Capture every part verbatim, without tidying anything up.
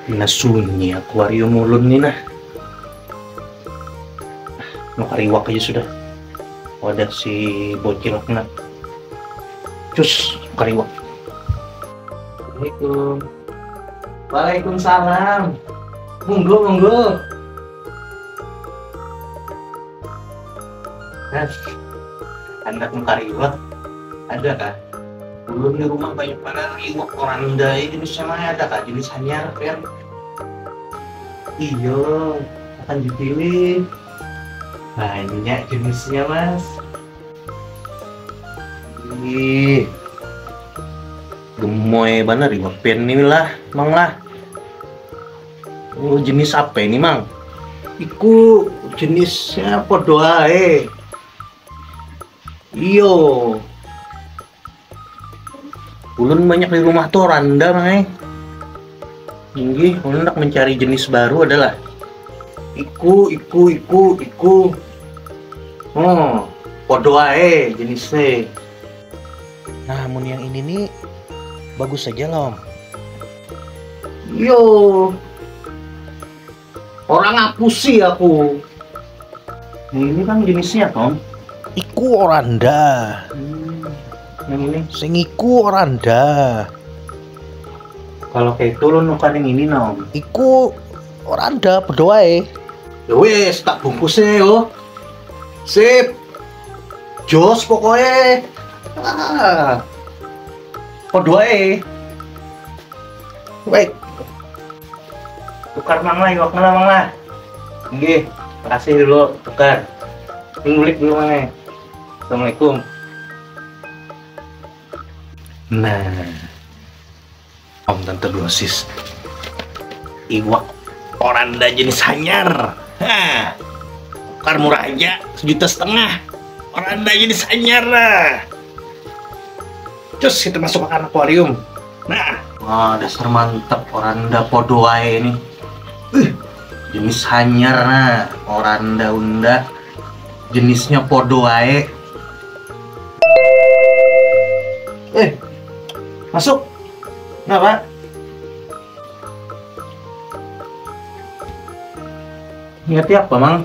Nah, sunyi akuarium ulun ni nah. Nukar iwak aja sudah. Wadah si bocil kena. Cus, nukar iwak. Assalamualaikum. Waalaikumsalam. Monggo, monggo. Nah, handak nukar iwak. Ada kah? Ulun di rumah banyak banar iwak oranda, ya, jenisnya mah ada kah? Jenis hanyar, Pian? Iyo, akan dipilih. Banyak jenisnya, Mas. Ih, gemoy banar iwak Pian ni lah, Mang lah. Oh, jenis apa ini, Mang? Iku jenisnya podo ae. Iyo. Ulun banyak di rumah tuh oranda, Mang, eh. Inggih, ulun hendak mencari jenis baru adalah. Iku, iku, iku, iku. Oh, podo ae jenisnya. Nah, mun yang ini nih bagus saja lah, Om. Yo. Orang ngapusi aku. Nah, ini kan jenisnya, Tom. Iku oranda. Hmm. Yang ini. Sing iku oranda. Kalau kayak itu lo nukar yang ini, Nom. Iku oranda, podo ae. Ya wes, tak bungkusnya yo. Sip. Jos pokoknya. Ah. Podo ae. Baik. Tukar, Mang lah, iwaknya lah, Mang lah. Nggih, makasih dulu, tukar. Ini bulik dulu, Mang, eh. Assalamualaikum. Nah. Om Tante Dosis. Iwak oranda jenis hanyar. Hah. Tukar murah aja, sejuta setengah. Oranda jenis hanyar lah. Cus, kita masuk ke akuarium. Nah. Wah, dasar mantep oranda podo ae nih. Uh, jenis hanyar nah, oranda unda. Jenisnya podo ae. Eh, masuk. Kenapa? Niatnya apa, Mang?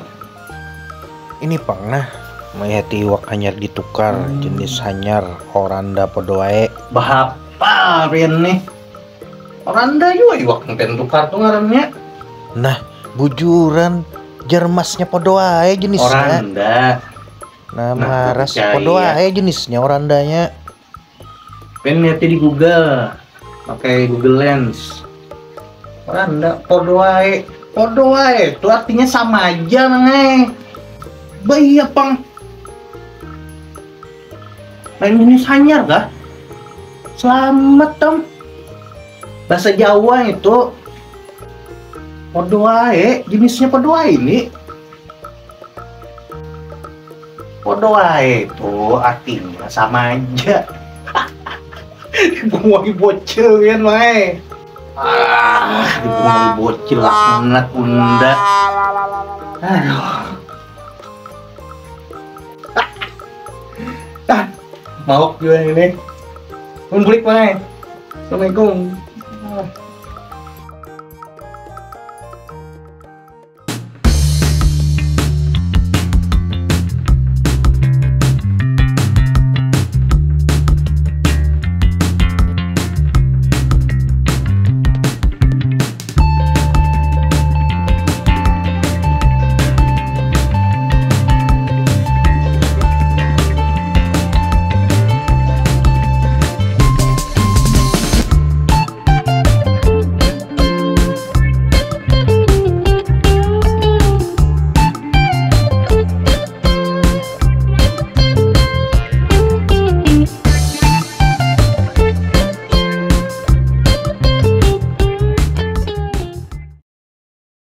Ini pang nah, melihat iwak hanyar ditukar, hmm, jenis hanyar, oranda podo ae. Bahapal pian nih. Oranda jua iwak yang pian tukar tuh ngarannya. Nah, bujuran, jar masnya podo ae jenisnya. Oranda. Nah, nah, maras podo ae jenisnya orandanya. Pian lihat di Google, pakai Google Lens. Oranda, podo ae. Podo ae, itu artinya sama aja, Mang, eh. Bah, iya pang. Lain jenis hanyar kah? Selamat, Tom. Bahasa Jawa itu. Podo ae, jenisnya podo ae ini. Podo ae itu artinya sama aja. Bungohi bocil kan, Mai. Ah, bungohi bocil, laknat unda. Aduh. Ah, mauk juga ini. Mun bulik, Mai. Assalamualaikum.